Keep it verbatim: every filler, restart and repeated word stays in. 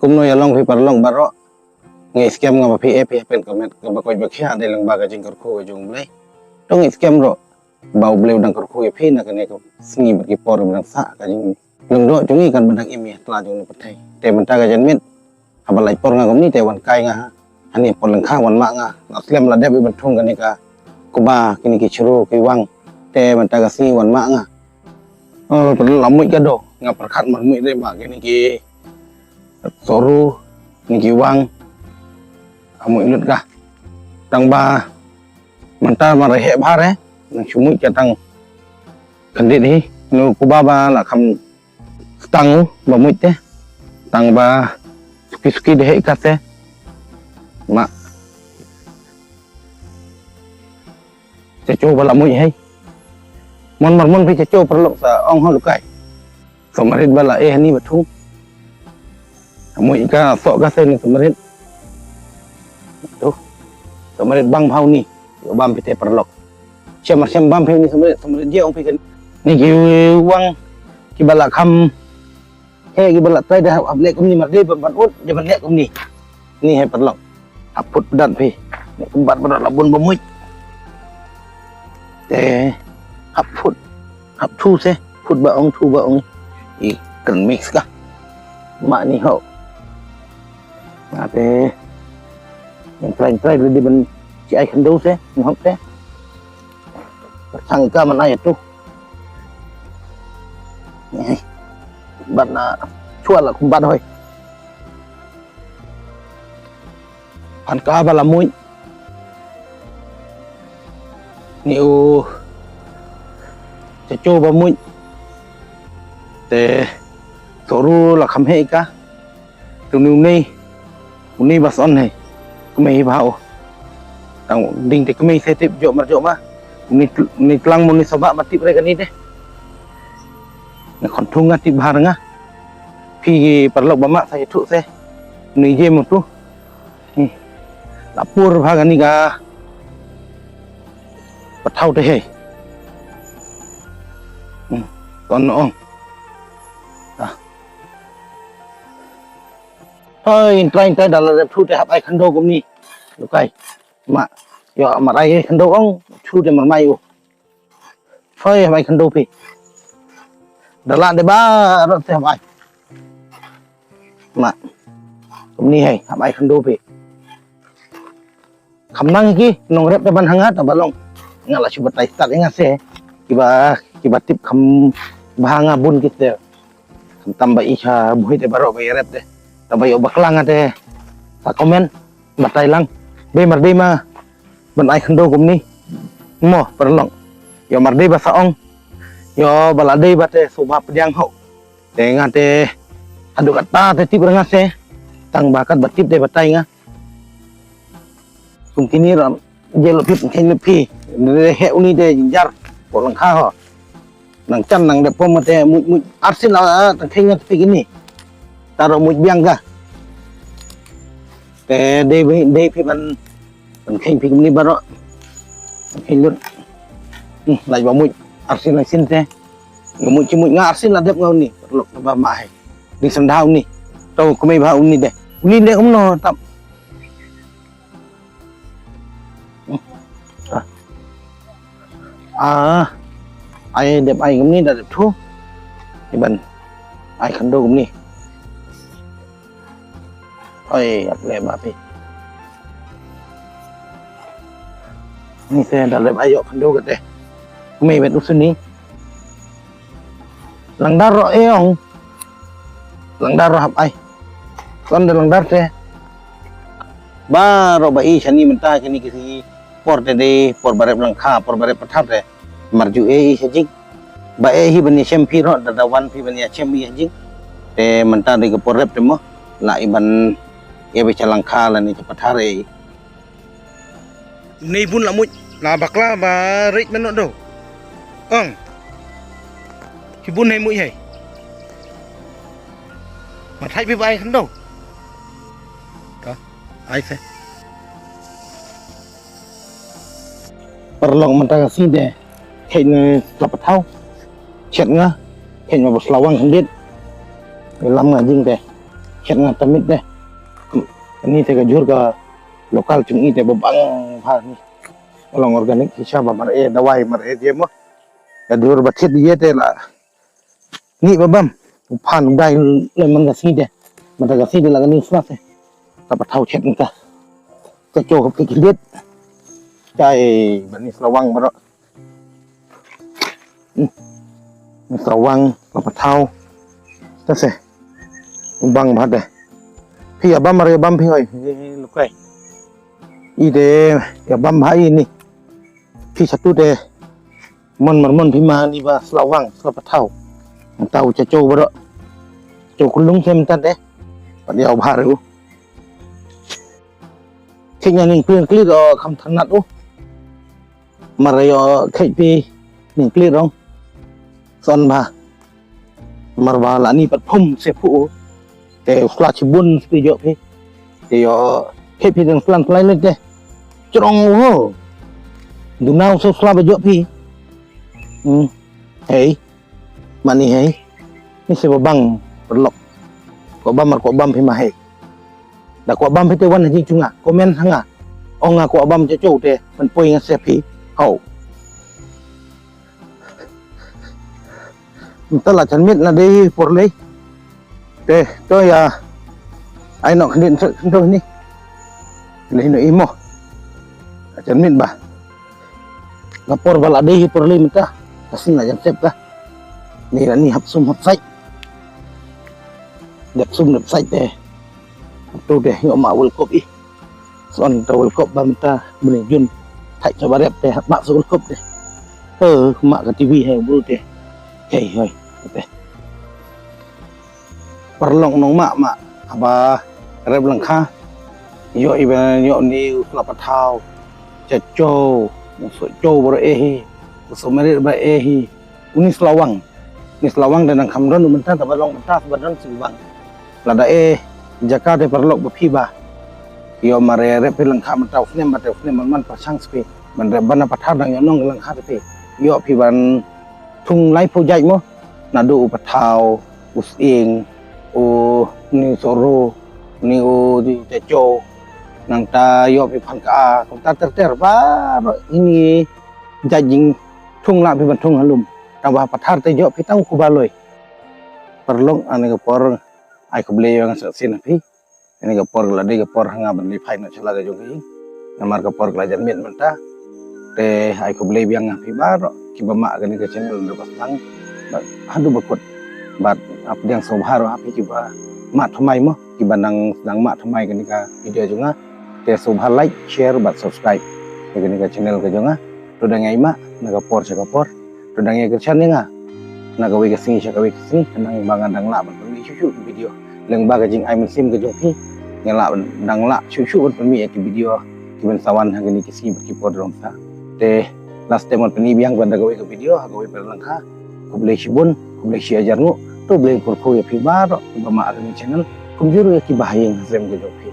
Kumno ïa long phi paralok baroh? Nga ngeit skhem nga ba phi eh phi hap ban koit ba khia dei lyngba ka jingkyrkhu ka jong U Blei. To nga ngeit skhem ruh ba U Blei u dang kyrkhu ïa phi na kane ka sngi bad ki por ba dang sah. Ka jinglyngdoh jong ngi kan ba dang im ïa tla jong ngi pyrthei. Te mynta ka janmiet haba lait por nga kumne te wan kai nga ha. Hani por lyngkha wan mah nga. Nga slem la dep i ban thung kane ka kuba kine ki chru ki wang. Te mynta ka sngi wan mah nga. Oh, la muit ka do. Nga pyrkhat mar muit re ba kine ki soru, kine ki wang. Ka muit lut ka. Tang ba mynta mar heh bha re. Nang shu muit ka tang khyndiat hi. Nu kuba ba la kham stang ba muit te. Tang ba suki suki de heh ka te. Ma Chacho ba la muit hei. Mon mar mon phi chacho paralok sa ong ha lukai. Samarit ba la eh ni ba thung. Muit ka sok ka se ni samarit. Tu. Samarit bang bha u ni. Yo bam phi te paralok. Shem mar shem bam phi ni samarit, samarit je ong phi kan. Ni ki wang ki ba la kham He ki ba la trai da hap leh kumni mar dei ban ban ut, dei ban leh kumni. Ni he paralok. Hap phut pdat phi. Ni kumbat ba la bun ba muit. Te hap phut. Hap thu se. Phut ba ong thu ba ong. I kren mix ka. Ma ni ho. Ma te. Yang trai trai dei ban chi ai khando se. Ni hok te. Sang ka man ai tu. Bat na chua la kum bat hoi. Phan ka ba la muit. Ni u chacho ba muit. Te soru la kham hei ka. Tu ni u nei. U nei ba son hei. Kmei ba o. Tang ding te kmei se tip jo mar jo ma. U nei tl- u nei tlang mo nei soba ma tip re kani te. Na khon thung nga tip bha nga. Phi paralok ba ma sa thu se. U nei je mo tu. Hmm. La pur bha kani ka. Pathau te hei. Hmm. Ton ong. Ah. Hoi, in trai in trai da la rep thu te hap ai khando kumni. Lukai. Ma. Yo, ma rai khando ong. Thu te mar mai u. Hoi, hap ai khando phi. Da la de ba rot te hap ai. Ma. Kumni hei, hap ai khando phi. Kham nang ki nong rep te ban hanga ta ba long. Nga la shu batai start nga se. Kiba kiba tip kham ba hanga bun ki te. Kham tam ba i cha bui te baroh ba i rep te. Ta ba yo bakla nga te. Ta comment batai lang. Be mar dei ma ban ai khando kumni. Mo paralok. Yo mar dei ba sa ong. Yo ba la dei ba te su ba pdiang ho. Te nga te haduh kata te tip nga se. Tang ba kat ba tip te batai nga. Kum kini ram je lo phi tang kheng lo phi. Re he uni te jinjar. Por lang kha ho. Nang chan nang de pom te muj muj arsin la tang kheng ngat phi kini. Taro muj biang ka. Te de de phi ban ban kheng phi kini baro. Ban kheng lut. Hmm, lai ba muj arsin lai sin te. Nga muj chi muj nga arsin la dep nga uni. Lok ba ma hai. Ding sendau ni. Tau kemai ba uni de. Uni de umno tap. Ah. Ah. Ai dep ai kumni da dep thu. Iban. Ai khando kumni. Oi, ap le ma pi. Ni se da dep ai yo khando kate. Kumai bet usuni. Langdar ro eong. Langdar ro hap ai. Kon da langdar te. Baroh ba i shani mynta kini ki por te de por ba rep langkha por ba rep pathar te. Marju e i shajik. Ba e hi ban ya shem phi ro da da wan phi ban ya shem i shajik. Te mynta de ka por rep te mo. La i ban e ba cha langkha la ni cha pathar e. Nei bun la muj la bakla ba reit mano do. Ong. Ki bun nei muj hai. Ma thai bi bai khando. Ka ai se. Paralok mynta ka si de. Kheit ne slap thau. Chet nga. Kheit ma bus lawang khandit. Lam nga jing de. Khet nga tamit de. Ni te ka jhur ka local chung i te ba bang bha ni. Long organic hi sha ba mar e dawai mar e je mo. Ka jhur ba thied ye te la. Ni ba bam. U phan u dai le man ka sngi de. Man ka sngi de la ka ni sma te. Ka ba thau chet ka. Te cho ka phi kilit. Chai ba ni slawang ba ro. Hmm. Ni slawang la ba thau. Ta se. U bang ba de. Phi ya bam mar ya bam phi hoi. Lukai. I de ya bam ba i ni. Phi satu de. Mon mar mon phi ma ni ba slawang, sla pathau. Tau cha cho bro. Cho kulung sem ta de. Pat yau bha ru. Kenya ning pin kli ro kham thanat u. Mar yo khe pi ning kli rong. Son ba. Mar ba la ni pat phum se phu. Te u sla chibun spi jo phi. Te yo he phi dang slan slai le te. Chorong ho. Dunau so sla ba jo phi. Hmm. Hei. Mani hei. Ni se ba bang perlok. Ko bam mar ko bam phi ma hei. Da ko bam phi te wan ha jing chunga. Komen ha nga. Ong nga ko bam cho cho te. Man poi nga se phi. Hau. Nta la chan mit na dei por lei. Te to ya. Ai no khnit nta nta ni. Lei no imo. Chan mit ba. Ka por ba la dei por lei mynta. Ka sing la jan sep ka. Ni la ni hap sum hap sai. Dep sum dep sai te. Tu te yo ma wel kop i. Son ta wel kop ba mynta bni jun. Thai cha ba rep te ma su wel kop te. He ma ka T V he bru te. Hei hoi te. Parlok nong ma ma haba rep langkha. Yo i ba yo ni u sla pathau. Cha cho u so cho bro e hi. U so merit ba e hi. Uni slawang. Ni slawang da nang kham don u mynta ta ba long mynta ta ba don si bang. Lada e jaka de parlok ba phi ba. Yo mare rep phi langkha mynta u snem ba te u snem man man pa chang spi. Man rep bana pathar dang yo nong langkha te phi. Yo phi ban thung lai phu jai mo. Nadu u pathau u sing u ni soro ni u di te cho. Nang ta yo phi phan ka a kum ta ter ter ba ini jai jing thung la phi ban thung halum. Tang ba pathar te jok phi tang ku baloi. Parlok ani ka por ai khublei yang sa sin phi. Ani ka por la dei ka por hanga ban li phai na chala ka jong ki. Namar ka por la jan mit mynta. Te ai khublei biang phi baro ki ba ma kani ka channel ndo ba sang. Hadu ba kut. Bat ap diang so baro phi ki ba ma thumai mo ki ba nang nang ma thumai kani ka video jonga. Te so bha like, share bat subscribe. Kani ka channel ka jonga. To dang ai ma na ka por cha ka por. To dang ai ka channel nga. Na kawei ka sngi sha kawei ka sngi ka nang ba nga dang lah ban pynmih shuh shuh ki video. Leng ba ka jing ai mynsiem ka jong phi nga lah ban dang lah shuh shuh ban pynmih ïa ki video ki ban sawan ha kine ki sngi bad ki por jong sa. Te last time ban pynmih biang ban da kawei ka video ha kawei ka langkha. Khublei shibun, khublei shi hajar nguh. To Blei pyrkhu ïa phi baroh ki ba ma ha kane channel. Kumjuh ruh ïa ki ba ha ïing ha sem ka jong phi.